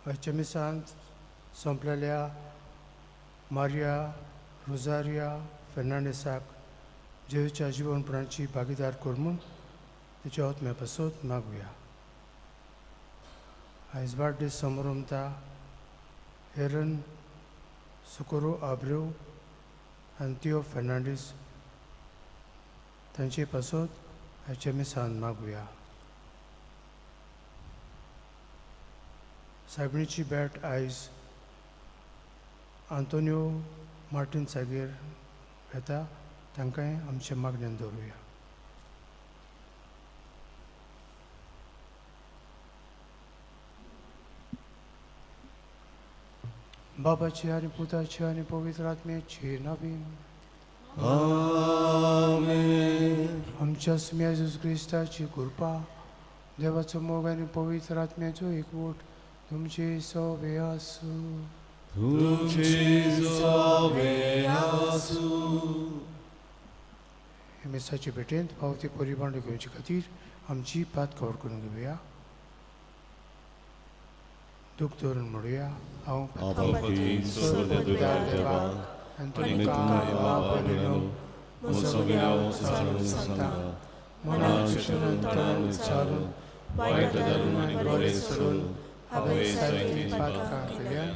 आयच्या मिसांत सोंपलेल्या मारिया रोजारिया फेर्नांडीसाक जेजूच्या जिवनपणाची भागीदार कर म्हूण तिच्या आत्म्या पासत मागुया. आयज वाडदीस समारंभता हेरन सुकोरो आब्रेव आनी तियो फेर्नांडीस तांचे पासत आयच्या मिसान मागुया. सायबिणीची भेट आयज आंतोनियो मार्टीन सागेर येता, तांकांय आमच्या मागण्यान दवरुया. बाबाची आनी पुताची आनी पवित्र आत्म्याची नावीन. आमेन. आमच्या सुम्या जेजू क्रिस्ताची कृपा, देवाचो मोग आनी पवित्र आत्म्याचो एकवट तुमचे सोबे आसूं. तुमची सोबे आसूं. हे मिसाचे भेटेंत फावती परिबांड घेवचे खातीर आमची पात कवर करून घेवया. दूख धरून म्हणुया, हांव आपापी स्वर्गदुतार देवा आनी आनी तुमकां तुमकां बाबेनो मोसोगेराव सांगून सांगता मनान चिंतून तणान विचारून वायट धरून आनी बरें सोडून हांवें जायतीं पातकां केल्यांत.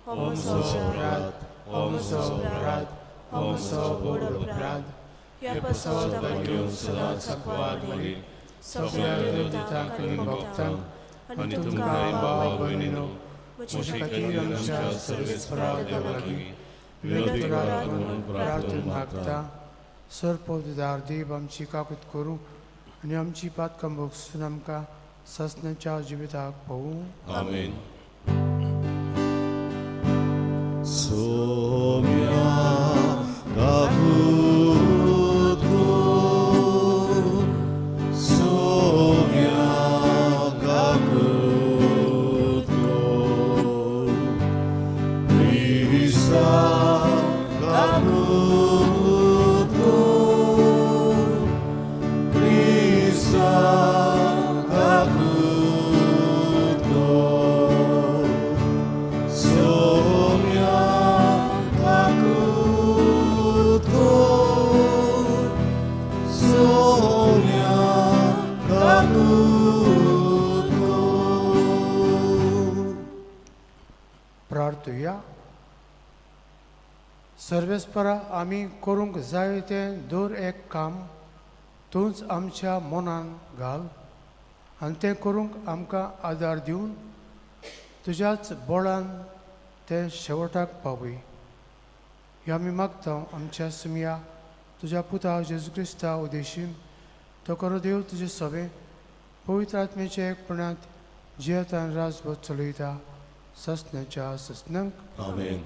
हो म्हजो अपराध, हो म्हजो अपराध, हो म्हजो व्हड अपराध. ह्या पासत घेवन सदांच अपवाद मागीर सगळ्या देवतांक आनी भक्तांक आनी तुमकां भाव भयणीनो म्हजे म्हजे खातीर आमच्या सर्वेस्परा देवा लागीं विनोदी करात म्हणून प्रार्थना प्रार्थना मागता. सर्पदार देव आमची काकूत करूं आनी आमची पातकां भोगसून आमकां ससनाच्या जिविताक पळोवं. आमेन. सोम्या काकूत कर, सोम्या काकूत कर, क्रिस्ता काकूत कर, क्रिस्ता काकूत कर, सोम्या काकूत कर, सोम्या काकूत कर. प्रार्थुया. सर्वेस्परा, आमी करूंक जाय तें दर एक काम तूंच आमच्या मनान घाल आनी तें करूंक आमकां आदार दिवन तुज्याच बळान तें शेवटाक पावय. हें आमी मागता आमच्या सुमया तुज्या पुता जेजू क्रिस्ता उदेशीन. तो करो देव तुजे सवे पवित्र आत्म्याच्या एकपणांत जियेतान राजभर चलयता ससनाच्या ससनांक. आमेन.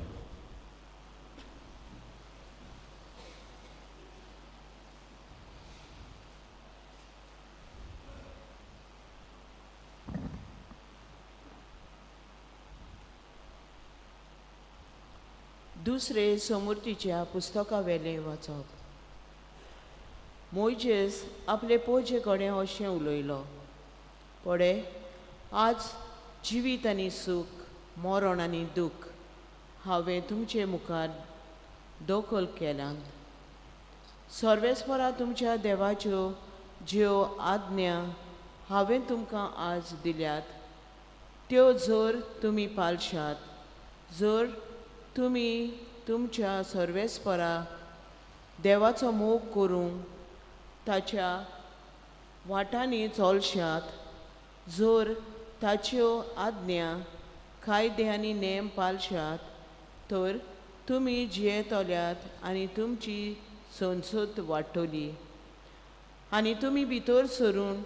दुसरे समूर्तीच्या पुस्तकावेलें वाचप. मोयजेस आपले पोजे कडेन अशें उलयलो, पळे आज जिवीत आनी सूख, मरण आनी दूख हांवें तुमचे मुखार दखल केल्यात. सर्वेस्परा तुमच्या देवाच्यो ज्यो आज्ञा हांवें तुमकां आज दिल्यात त्यो जर तुमी पालशात, जर तुमी तुमच्या सर्वेस्परा देवाचो मोग करूंक ताच्या वाटांनी चलशात, जर ताच्यो आज्ञा कायदे आनी नेम पालशात तर तुमी जियेतल्यात आनी तुमची संसद वाडटली आनी तुमी भितर सरून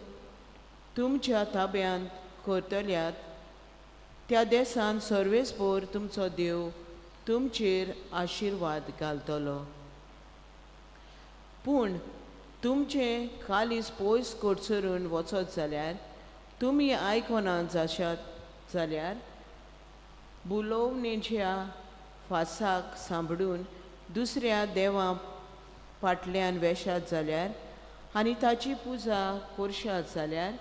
तुमच्या ताब्यांत करतल्यात त्या देसान सर्वेस्पोर तुमचो देव तुमचेर आशिर्वाद घालतलो. पूण तुमचें कालीस पयस कडसरून वचत जाल्यार, तुमी आयकना जाशात जाल्यार, बुलोवणेच्या फासाक सांबडून दुसऱ्या देवां फाटल्यान वेशात जाल्यार आनी ताची पुजा करशात जाल्यार,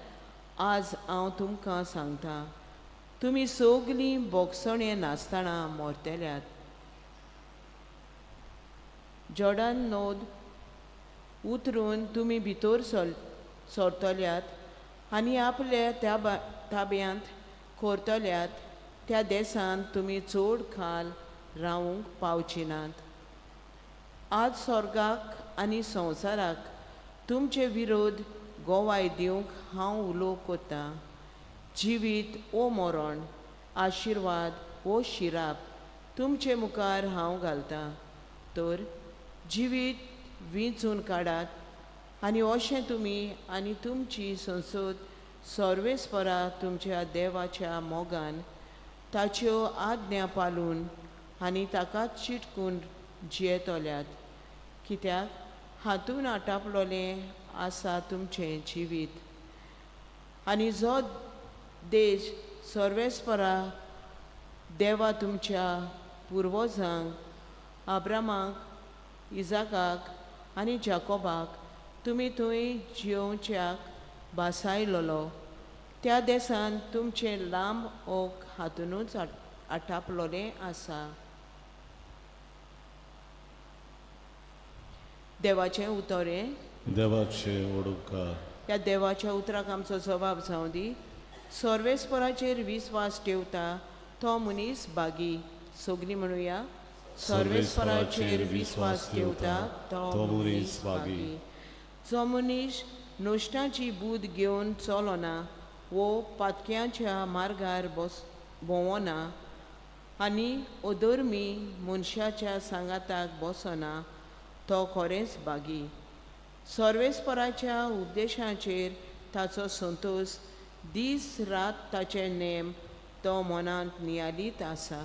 आज हांव तुमकां सांगता, तुमी सगलीं बोगसणें नासतना मरतल्यात. जॉर्डन नद उतरून तुमी भितर सरतल्यात आनी आपल्या ताब्यांत करतल्यात त्या देशांत तुमी चड खाल रावूंक पावची नात. आज स्वर्गाक आनी संवसाराक तुमचे विरोध गोवाय दिवंक हांव उलो कोत्तां. जिवीत ओ मरण, आशिर्वाद ओ शिराप तुमचे मुखार हांव घालतां. तर जिवीत विंचून काडात आनी अशें तुमी आनी तुमची संसद सर्वेस्परा तुमच्या देवाच्या मोगान ताच्यो आज्ञा पालून आनी ताका चिटकून जियेतल्यात. कित्याक हातून आटापलोलें आसा तुमचें जिवीत. आनी जो देश सर्वेस्परा देवा तुमच्या पुर्वजांक आब्रामाक, इजाकाक आनी जाकोबाक तुमी थंय जियोवच्याक भासायलोलो त्या देशांत तुमचें लांब ओक हातुनूच आटापलोलें आसा. देवाचें उतर हें. देवाचे ओडुपकार. ह्या देवाच्या उतराक आमचो जबाब जावं दी. सर्वेस्पराचेर विस्वास ठेवता तो मनीस बागी. सगलीं म्हणुया, सर्वेस्पराचेर विस्वास ठेवता तो मनीस बागी. जो मनीस नश्टाची बूद घेवन चलना वो पातक्यांच्या मार्गार भोंवना आनी अधर्मी मनशाच्या सांगाताक बसना तो खरेंच बागी. सर्वेस्पराच्या उपदेशाचेर ताचो संतोश, दीस रात ताचे नेम तो मनांत नियालीत आसा.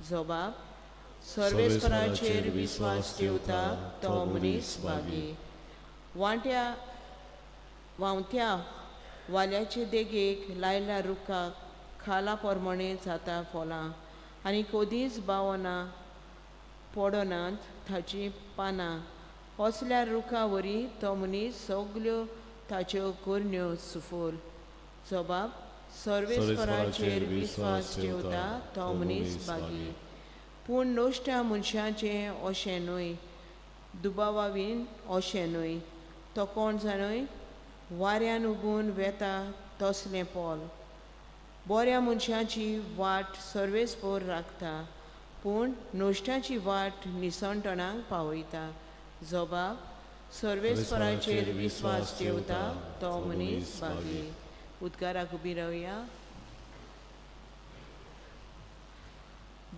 जबाब, सर्वेस्पराचेर विस्वास ठेवता तो मनीस बागी. व्हांवत्या वाल्याचे देगेक लायल्या रुखाक खाला प्रमाणे जाता फळां आनी कदींच बावना पडनात ताचीं पानां. असल्या रुखा वरी तो मनीस सगल्यो ताच्यो करण्यो सुफोल. जबाब, सर्वेस्पराचेर विस्वास ठेवता तो मनीस बागी. पूण नश्ट्या मनशाचें अशें न्हय, दुबावावीन अशें न्हय. तो कोण जाणय वाऱ्यान उगून वेता तसलें पोल. बऱ्या मनशाची वाट सर्वेस्पोर राखता पूण नश्ट्याची वाट निसणटणाक पावयता. जबाब, सर्वेस्पराचेर विस्वास ठेवता तो मनीस बागी. उद्गाराक उबी रावया.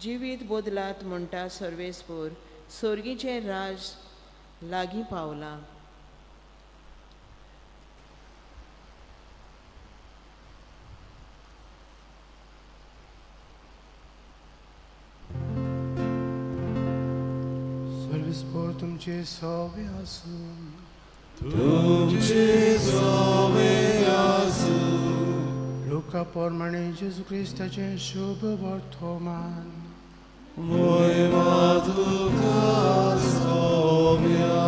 जिवीत बदलात म्हणटा सर्वेस्पोर, सर्गीचें राज लागीं पावलां. सर्वेस्पोर तुमचे सवे आसूं. तुमचे सवे आसूं. लुका प्रमाणे जेजू क्रिस्ताचें शुभ वर्तमान. मोयमा तुका सोम्या.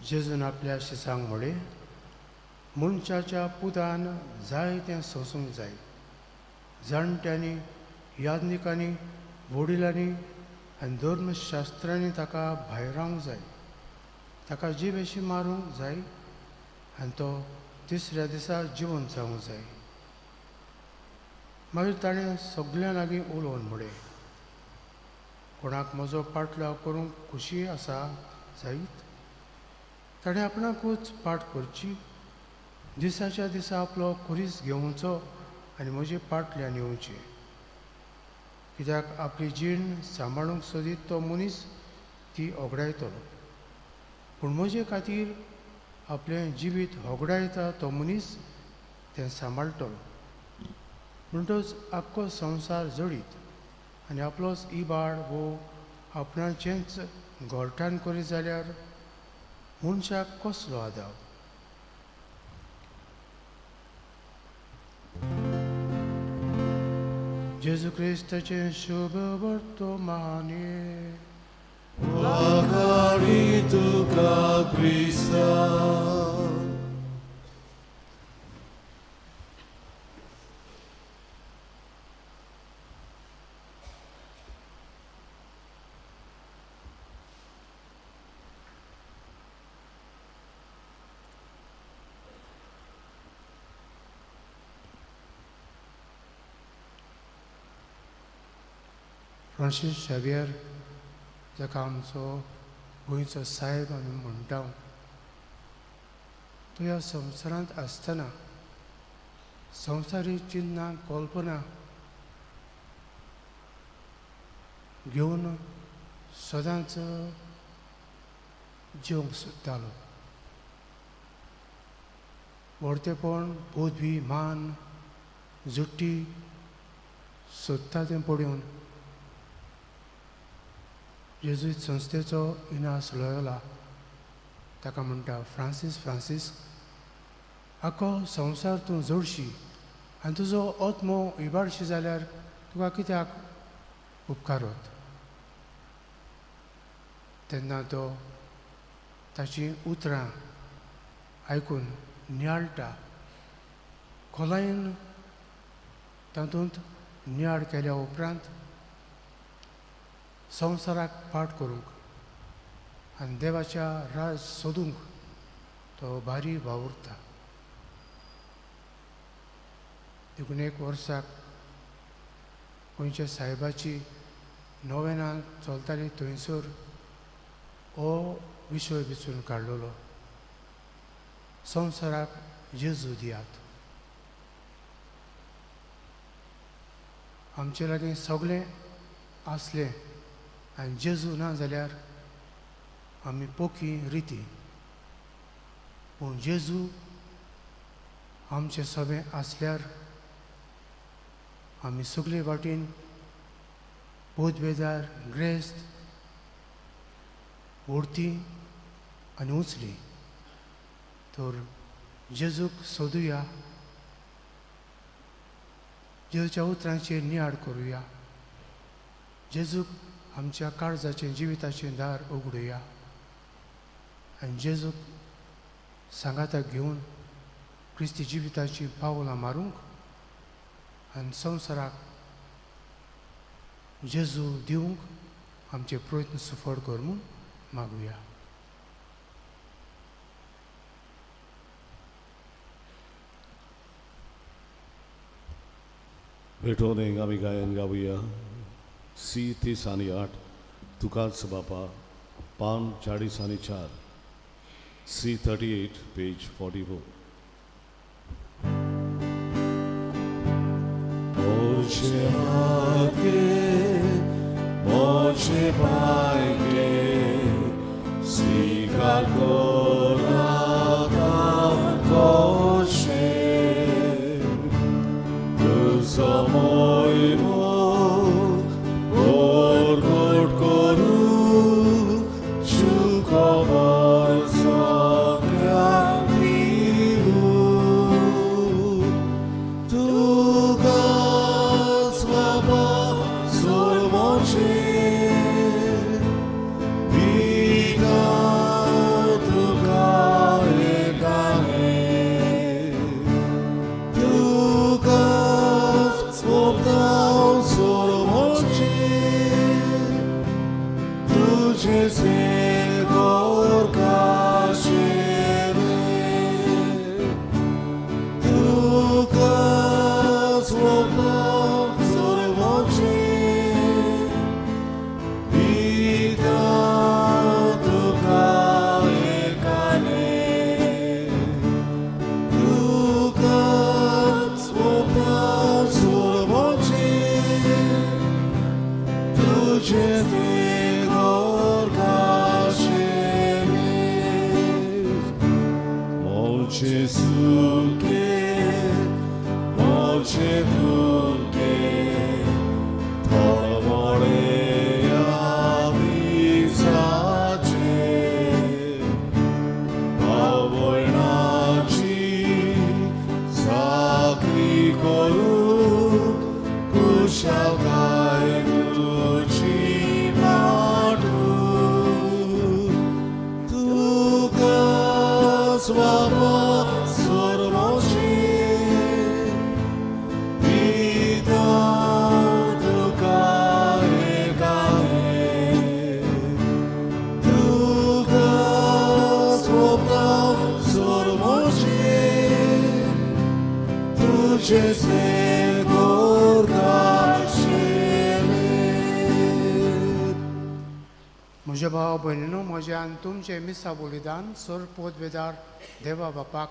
जेजून आपल्या शिसांक म्हळें, मनशाच्या पुतान जाय तें सोंसूंक जाय. जाणट्यांनी, याज्ञिकांनी, वडिलांनी आनी धर्मशास्त्रांनी ताका भायरावंक जाय. ताका जिबेशी मारूंक जाय आनी तो तिसऱ्या दिसा जिवन जावंक जाय. मागीर ताणें सगल्यां लागीं उलोवन म्हळें, कोणाक म्हजो पाटलाव करूंक खुशी आसा जायत ताणें आपणाकूच पाट करची, दिसाच्या दिसा आपलो खुरीस घेवचो आनी म्हजे पाटल्यान येवचें. कित्याक आपली जीण सांबाळूंक सोदीत तो मनीस ती होगडायतलो, पूण म्हजे खातीर आपलें जिवीत होगडायता तो मनीस तें सांबाळटलो. म्हणटच आख्खो संवसार जडीत आनी आपलोच इबाड वो आपणाचेंच घोळटान करीत जाल्यार मनशाक कसलो आदाव? जेजू क्रिस्ताचें शुभ वर्तमान. वाखाणी तुका क्रिस्ता. फ्रांसीस शावियर जाका आमचो गोंयचो सायब आमी म्हणटा, तो ह्या संवसारांत आसतना संवसारी चिन्नां कल्पना घेवन सदांच जेवंक सोदतालो. व्हडतेपण, पदवी, मान, जुट्टी सोदता तें पळोवन जेजुईत संस्थेचो इनास लोयोला ताका म्हणटा, फ्रांसीस फ्रांसीस, आखो संवसार तूं जोडशी आनी तुजो आत्मो इबाडशी जाल्यार तुका कित्याक उपकारत? तेन्ना तो ताचीं उतरां आयकून नियाळटा, खोलायेन तातूंत नियाळ केल्या उपरांत संवसाराक पाठ करूंक आनी देवाच्या राज सोदूंक तो भारी वावुरता. देखून एक वर्साक गोंयच्या सायबाची नोवेनां चलताली थंयसर हो विशय विचून काडलेलो, संवसाराक जेजू दियात. आमचे लागीं सगळें आसलें आनी जेजू ना जाल्यार आमी पोकी रिती, पूण जेजू आमचें सगळें आसल्यार आमी सगळे वाटेन पदवेदार, ग्रेस्त, व्हडती आनी उंचली. तर जेजूक सोदुया, जेजूच्या उतरांचेर नियाळ करुया, जेजूक आमच्या काळजाचें जिविताचें दार उगडुया आनी जेजूक सांगाताक घेवन क्रिस्ती जिविताची पावलां मारूंक आनी संवसाराक जेजू दिवंक आमचे प्रयत्न सुफळ कर म्हूण मागुया. भेटोवणेक आमी गायन गावया सी 30 आनी 8, तुकाच बापा, पान 40 आनी 4, सी 38 पेज 44. मोजे हाते मोजे पायके स्वीकार कोराता कोशे तुजो मोयमो प्रकट करू सुखबर सगळ्यांक दिवू. तुकाच बाबा सोलमोचे पिता तुका एकाने तुकाच सोंपता सोलमोचे तुझे सेगोर काशेले तुकाच सोंपता सोलमोचे पिता तुका एकाने तुकाच सोंपता सोलमोचे तुझे सेगोर काशेले मोचे सुखे मोचे दुखे थळमळे दिसाचे भावणाची चाकरी करूंक कुशळकाय तुजी वाटू. तुकाच बाबा सोरमोचे पिता तुका एकाने तुकाच सोंपता सोरमोचे तुझे सेगोर काशेले. म्हज्या भाव भयणीनो, म्हज्या आनी तुमचें मिसा बलिदान सर पोदवेदार देवा बापाक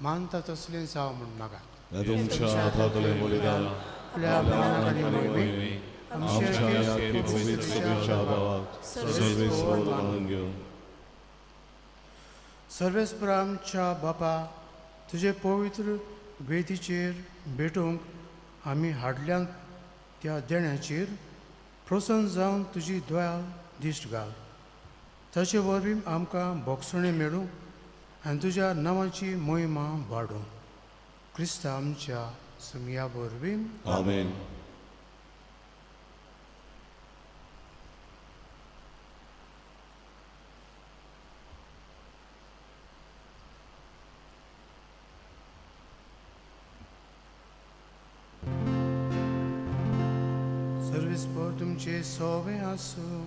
मानता तसलें जावं म्हूण मागात. तुमच्या हातांतलें बलिदान आपल्या मनाक आनी मोहिमेक आमच्या आमच्या पवित्र सभेच्या भावाक सर्वेस्पर मानून घेवं. सर्वेस्पर आमच्या बापा, तुजे पवित्र वेदीचेर भेटूंक आमी हाडल्यात त्या देण्याचेर प्रसन्न जावन तुजी दयाळ दिश्ट घाल. ताचे वरवीं आमकां भोगसणें मेळूं आनी तुज्या नांवाची महिमा वाडूं. क्रिस्ता आमच्या सुमया वरवीं. आमेन. सर्वेस्पर तुमचे सोवे आसूं.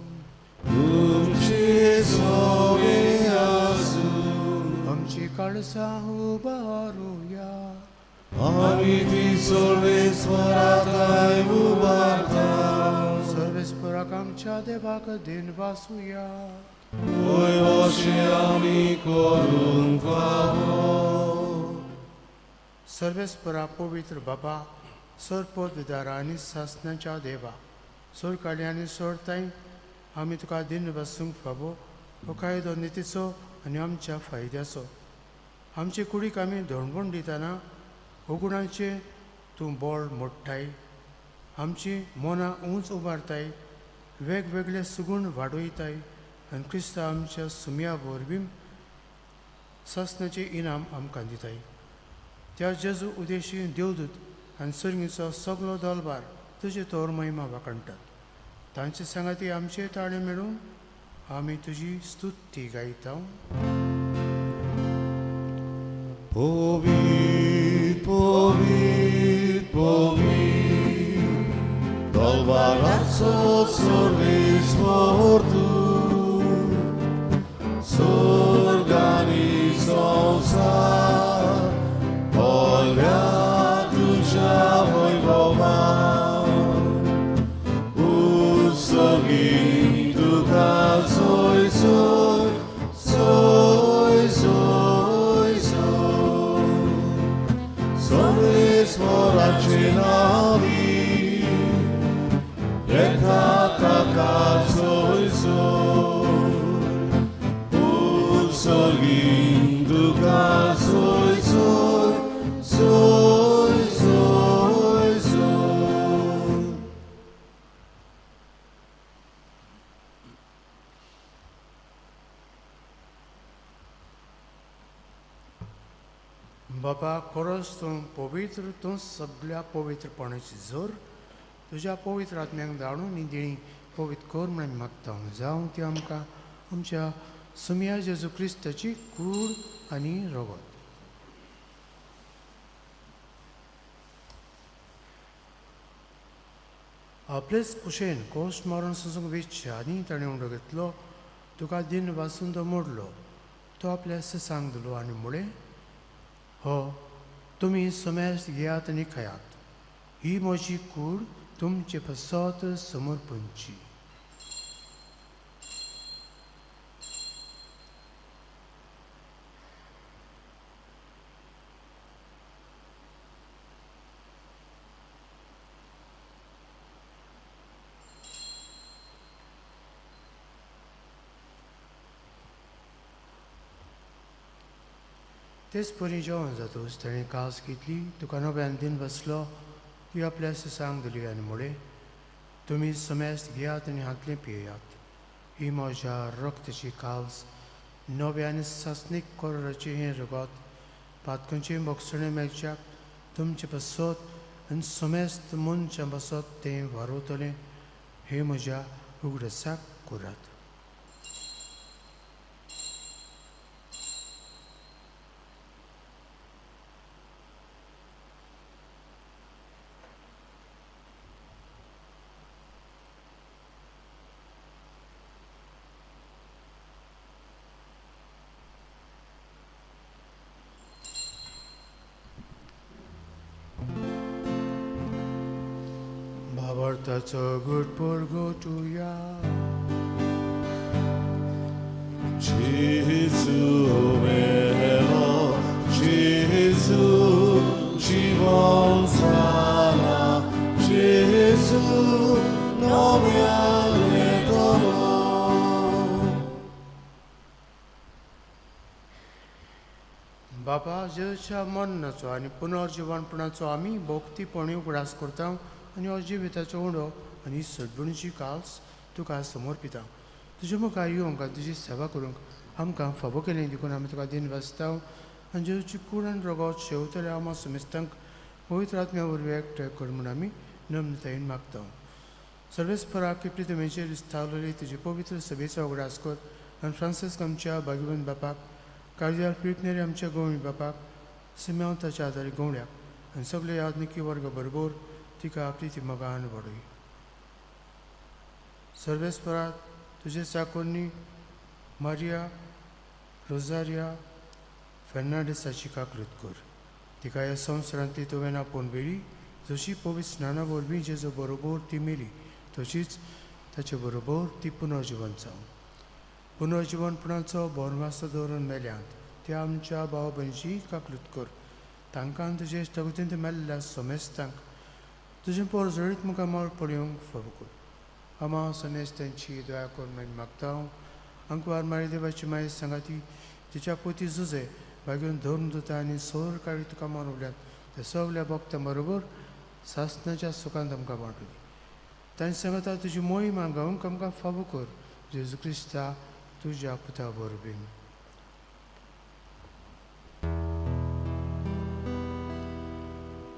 तुमचे सोवे आसूं. आमची काळसां उबारुया. आमी ती सर्वेस्पराताय उबारता. सर्वेस्पराक आमच्या देवाक दिन वासुया. वय अशें आमी करूंक फावो. सर्वेस्परा पवित्र बाबा, सर पदविदारा आनी सासणाच्या देवा, सोर काडली आनी सोडताय आमी तुका दिन बसूंक फावो हो कायदो नितीचो आनी आमच्या फायद्याचो. आमचे कुडीक आमी धोणवण दितना अगुणाचें तूं बळ मोडटाय, आमची मनां उंच उबारताय, वेगवेगळे सुगूण वाडयताय आनी क्रिस्ता आमच्या सुमया वरवीं सासणाचें इनाम आमकां दिताय. त्या जेजू उदेशी देवदूत आनी सर्गीचो सगलो दलबार तुजे तोर महिमा वाखणटात. तांचे सांगाती आमचे ताळे मेळून आमी तुजी स्तुती गायता. पवित्र पवित्र पवित्र दलबाराचो सर्वेस्पर तूं, स्वर्ग आनी संवसार भरल्या तुज्या वैभवान. उत्सर्गी तुका सोय सोय सोय सोय सोय, सर्वेस्पराचे नांवी येता ताका सोय सोय. उत्सर्गी तुका सोय सोय सोय सोय सोय. बाबा, खरोच तूं पवित्र, तूं सगल्या पवित्रपणाची जोर. तुज्या पवित्र आत्म्याक धाडून ही देणी पवित्र कर म्हूण आमी मागता. जावं ती आमकां आमच्या सुमया जेजू क्रिस्ताची कूड आनी रगत. आपलेच कुशेन कोश मारून सोसूंक वेचच्या आनी ताणें उंडो घेतलो, तुका दिन वासून तो मोडलो, तो आपल्या ससांक दिलो आनी म्हळें, हो तुमी समेस्त घेयात आनी खायात. ही म्हजी कूड तुमचे पसत समर्पणची. तेच परी जेवण जातूच ताणें कास घेतली, तुका नव्यान दिन बसलो, ती आपल्या ससांक दिली आनी म्हळें, तुमी समेस्त घेयात आनी हांतलें पियेयात. ही म्हज्या रक्ताची काल्स, नव्या आनी सासणीक कोराचें हें रगत पातकांचें भोगसणें मेळच्याक तुमचे पासत आनी समेस्त मनशां पासत तें वारवतलें. हें म्हज्या उगडासाक करात. भावार्थाचो गुट पुरगोटुया. बापा जेजूच्या मरणाचो आनी पुनर्जिवनपणाचो आमी भोक्तीपणी उगडास करता आनी हो जिविताचो उंडो आनी सडबणीची काल्स तुका समर्पिता. तुजे मुखार येवंक आनी तुजी सेवा करूंक आमकां फावो केली देखून आमी तुका दिन वाचता आनी जेजूची कूड आनी रगत शेवतल्या आमा समेस्तांक पवित्र आत्म्या वरवीं एकठांय कर म्हूण आमी नम्रतायेन मागता. सर्वेस्पराक प्रितमेचेर विस्तारलेली तुजी पवित्र सभेचो उगडास कर आनी फ्रांसिस्क आमच्या भाग्यवंत बापाक, कार्याल पिळपनेरी आमच्या गवळी बापाक, सिम्यांव ताच्या आदारी गवळ्याक आनी सगळे याज्ञिकी वर्ग बरोबर तिका आपली ती मोगान वाडय. सर्वेस्परात तुजे चाकोरनी मारिया रोजारिया फेर्नांडीसाची काकृत कर. तिका ह्या संवसारांतली तुवें आपोवन व्हेली, जशी पवित्र स्नाना वरवीं जेजू बरोबर ती मेली तशीच ताचे बरोबर ती पुनर्जिवन जावं. पुनर्जिवनपणाचो भरमासो दवरून मेल्यांत त्या आमच्या भाव भयणीची काकलूत कर. तांकां तुजे इश्टागतींत मेल्ल्या समेस्तांक तुजें पोरजळीत मुखार मळ पळोवंक फावो कर. आमा समेस्तांची दया कर म्हूण मागता. अंकवार मारी देवाची माय सांगाती तिच्या पोती जुजे भाग्यून धर्म दुता आनी सोर काळी तुका मनवल्यात ते सगल्या भक्तां बरोबर सासनाच्या सुखान आमकां वांटू दी. तांचे सांगता तुजी मोहिमा गावंक आमकां फावो कर. जेजू क्रिस्ता तुज्या पुता वरवीं.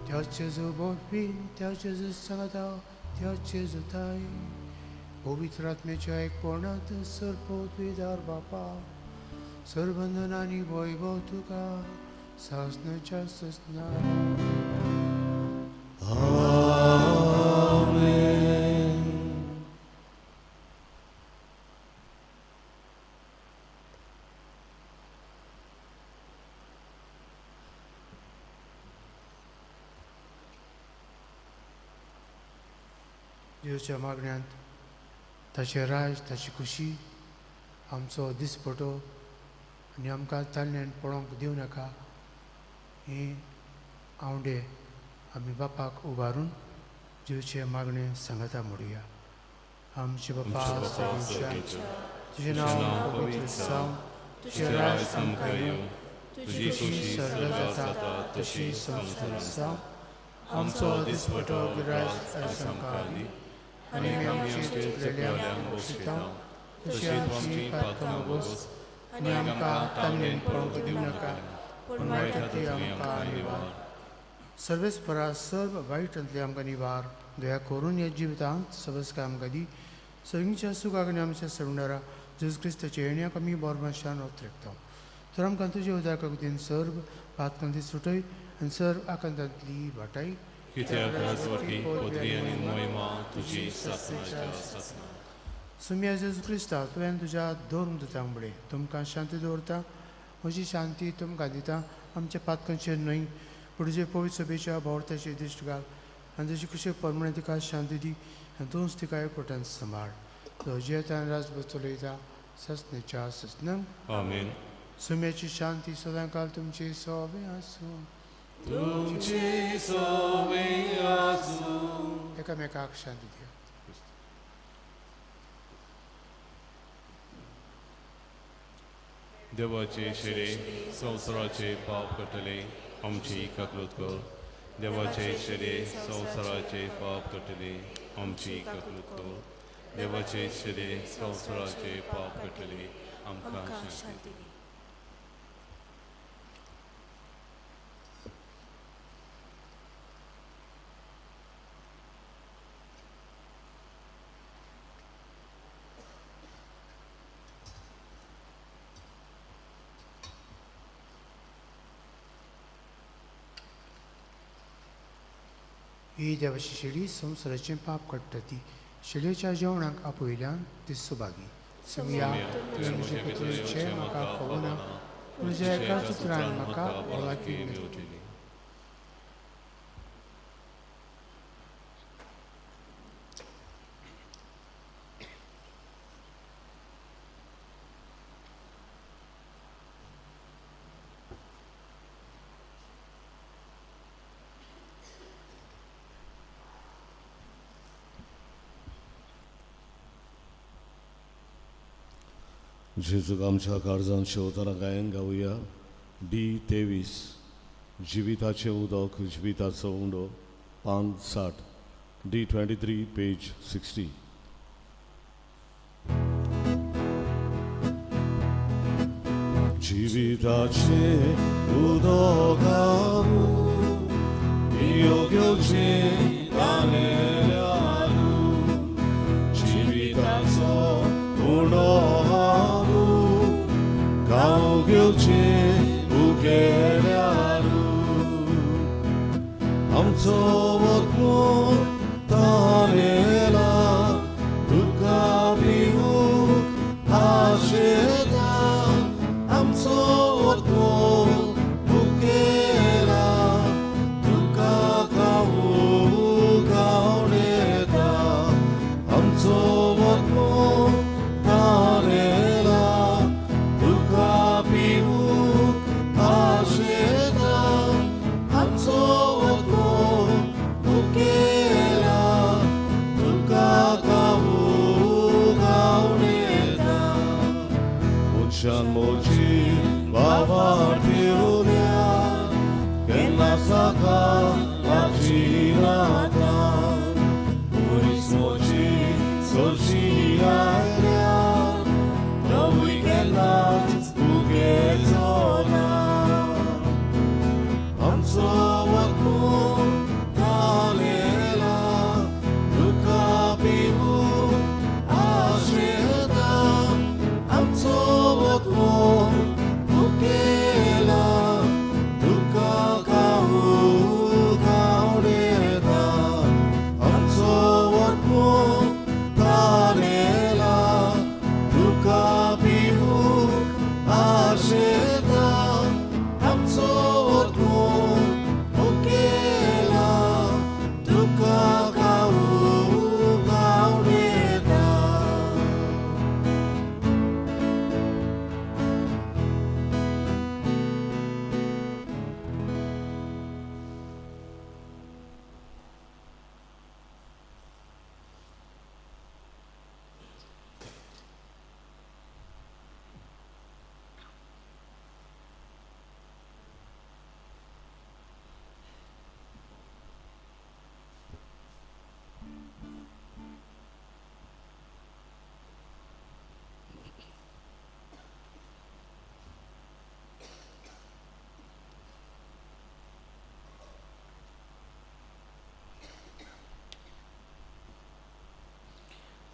त्या जेजू वरवीं, त्या जेजू सांगता, त्या जेजू ताई पवित्र आत्म्याच्या एकपणांत सर्वोद्विदार बापा सर्वंदन आनी वैभव तुका सासनाच्या ससना. जेजूच्या मागण्यांत ताचें राज, ताची खुशी, आमचो दिसपटो आनी आमकां ताल्ल्यान पळोवंक दिवं नाका हे आंवडे आमी बापाक उबारून जेजूचें मागणें सांगता म्हणुया. आमचे बापा तुजें नांव पवित्र जावं, तुजें राज आमकां येवं, तुजी खुशी सर्गात जाता तशी संवसारांत जावं. आमचो दिसपटो गिराज आयज आमकां दी आनी आमी आमच्या चुकलेल्यांक बक्षिता तशी आमची पातकां बोस आनी आमकां ताल्ल्यान पळोवंक दिवं नाका पूण वायटांतली आमकां निवार. सर्वेस्परा सर्व वायटांतली आमकां निवार. दया करून ह्या जिवितांत सबसकाय आमकां दी. सगळींच्या सुखाक आनी आमच्या सरणारा जेजू क्रिस्ताच्या येण्याक आमी बोरमाशान ओतरेकता. तर आमकां तुजे उदार कगतीन सर्व पातकांती सुटय आनी सर्व आकांतांतली वाटाय. कित्याक राजवटी पदवी आनी मोहिमा तुजी सासनाच्या सासना. सुम्या जेजू क्रिस्ता तुवें तुज्या धर्म दुतांक म्हणलें, तुमकां शांती दवरता, म्हजी शांती तुमकां दिता. आमच्या पातकांचेर न्हय पूण तुजे पवित्र सभेच्या भावार्थाचेर दिश्ट घाल आनी तुजी खुशे परमणे तिका शांती दी आनी तूंच तिका एकवटान सांबाळ. तो जियेता आनी राजभर चलयता ससनेच्या ससनांक. आमेन. सुम्याची शांती सदांकाल तुमची सोबे आसूं. तुमची सोबे आसूं. एकामेकाक शांती दिया. देवाचे शिरे संवसाराचे पाप कटले आमची काकलूत कर. देवाचे शिरे संवसाराचे पाप कटले आमची काकलूत कर. देवाचे शिरे संवसाराचे पाप कटले आमकां शांती दी. ही देवाची शेळी संवसाराचें पाप काडटा ती शेळयेच्या जेवणाक आपयल्यान ती सुभागी. सुमया तुवें म्हजे भितर येवचें म्हाका फावना, पूण तुज्या एकाच उतरान म्हाका भलायकी मेळटली. जेजूक आमच्या काळजान शेवतना गायन गावया. डी 23 जिविताचें उदक जिविताचो उंडो पान 60 डी 23 पेज 60. जिविताचें उदक हांव पियोवचें तानेल्यारू जिविताचो उंडो हांव गांव घेवचें उगेल्यारू आमचो वतलो तानेला तुका पिवूंक आशेता आमचो वतलो उगेला तुका खावूंक गावणेता आमचो वतलो तानेला तुका पिवूंक आशेता आमचो वतलो उगेला तुका खावूंक गावणेता. मनशान मोजी बाबा ठेवल्या केन्ना साका लागची नाता पुरीस मोजी सोरशी आयल्या तवूय केन्नाच उगेचो ना. आमचो वतलो तालेला तुका पिवूंक आशेता आमचो वतलो उगेला तुका खावूंक गावणेता आमचो वतलो तालेला तुका पिवूंक आशेता आमचो वतलो उगेला तुका खावूंक गावणेता.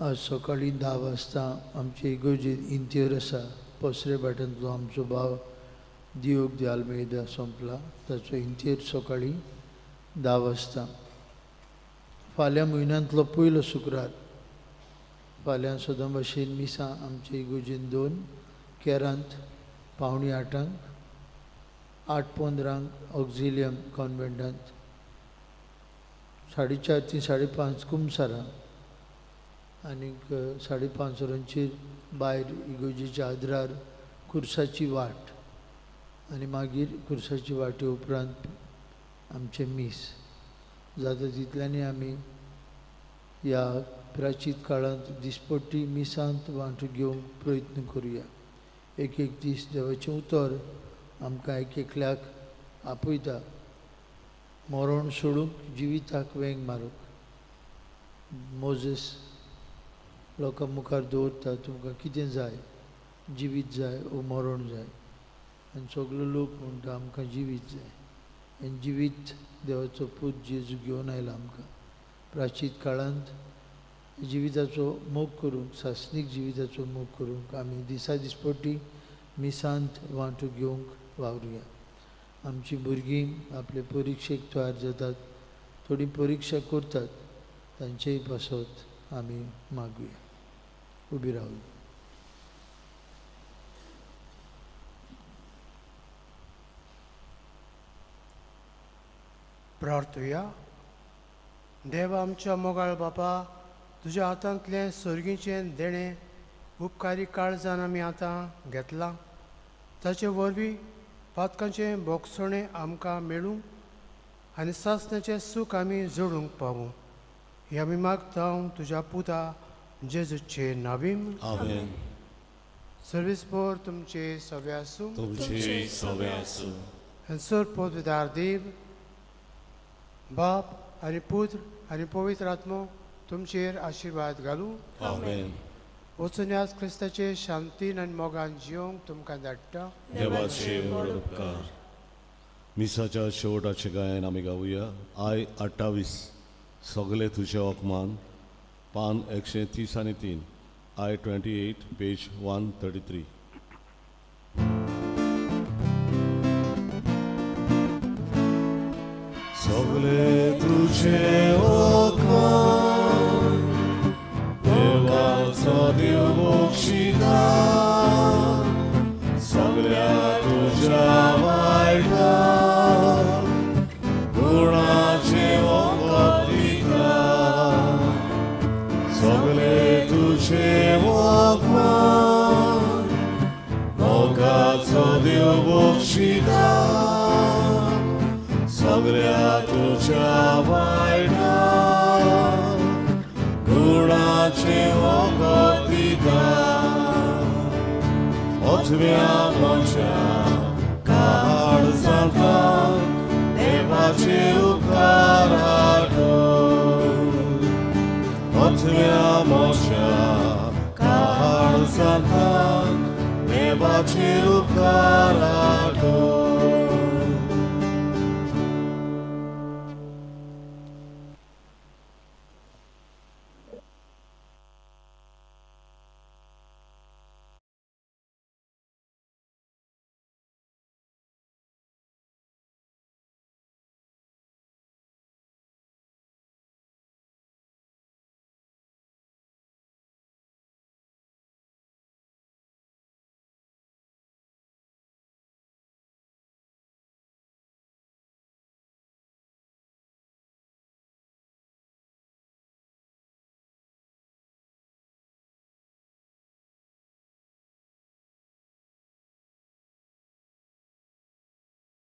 आज सकाळीं 10 वाजता आमचे इगोर्जेंत इंतेर आसा. पसरे भाटांतलो आमचो भाव दियोग दे आल्मेदा सोंपला, ताचो इंतेर सकाळीं 10 वाजता. फाल्यां म्हयन्यांतलो पयलो शुक्रार, फाल्यां सदां भाशेन मिसां आमचे इगोर्जेंत 2, केरांत 7:45, 8:15 ऑक्झिलियम कॉन्वेंटांत, 4:30 ते 5:30 कुमसारां आनीक 5:30 वरांचेर भायर इगोर्जेच्या आद्रार कुर्साची वाट आनी मागीर कुर्साची वाटे उपरांत आमचें मीस जाता. तितल्यांनी आमी ह्या प्राचीत काळांत दिसपट्टी मिसांत वांटो घेवंक प्रयत्न करुया. एक एक दीस देवाचें उतर आमकां एक एकल्याक आपयता मरण सोडूंक, जिविताक वेंग मारूंक. मोजेस लोकां मुखार दवरता, तुमकां कितें जाय, जिवीत जाय ओ मरण जाय, आनी सगलो लोक म्हणटा आमकां जिवीत जाय. आनी जिवीत देवाचो पूत जेजू घेवन आयला आमकां. प्राचीत काळांत जिविताचो मोग करूंक, सासणीक जिविताचो मोग करूंक आमी दिसा दिसपट्टी मिसांत वांटो घेवंक वावरुया. आमचीं भुरगीं आपले परिक्षेक तयार जातात, थोडी परिक्षा करतात, तांचेय पासत आमी मागुया. उबी रावया. प्रार्थुया. देवा आमच्या मोगाळ बापा, तुज्या हातांतलें सर्गीचें देणें उपकारी काळजान आमी आतां घेतलां, ताचे वरवीं पातकांचें बोगसणें आमकां मेळूं आनी सासण्याचें सूख आमी जोडूंक पावूं, हें आमी मागता तुज्या पुता जेजूचे नावीम. आमेन. सर्वीस तुमचे सवे आसूं. तुमचे सवे आसूं. हंसर पदवीदार देव बाप आनी पुत्र आनी पवित्र आत्मो तुमचेर आशिर्वाद घालूं. आमेन. वचून ह्याच क्रिस्ताचे शांतीन आनी मोगान जियोंक तुमकां धाडटा. देवाचे व्हड उपकार. मिसाच्या शेवटाचें गायन आमी गावया. I 28 सगळे तुजे अपमान, पान 133, I 28 page 133. सगळे तुझे अपमान देवाचो देव बक्षिता, सगळ्या तुझ्या वायटा गुणाचे वखद दिता, सगळे तुझे अपमान मोगाचो देव बक्षिता, सगळ्या तुझ्या वायटा गुणाचे वखद दिता. अजव्या म्हज्या काळजांत देवाचे उपकार आठव, अजव्या म्हज्या काळजांत देवाचे उपकार आठव.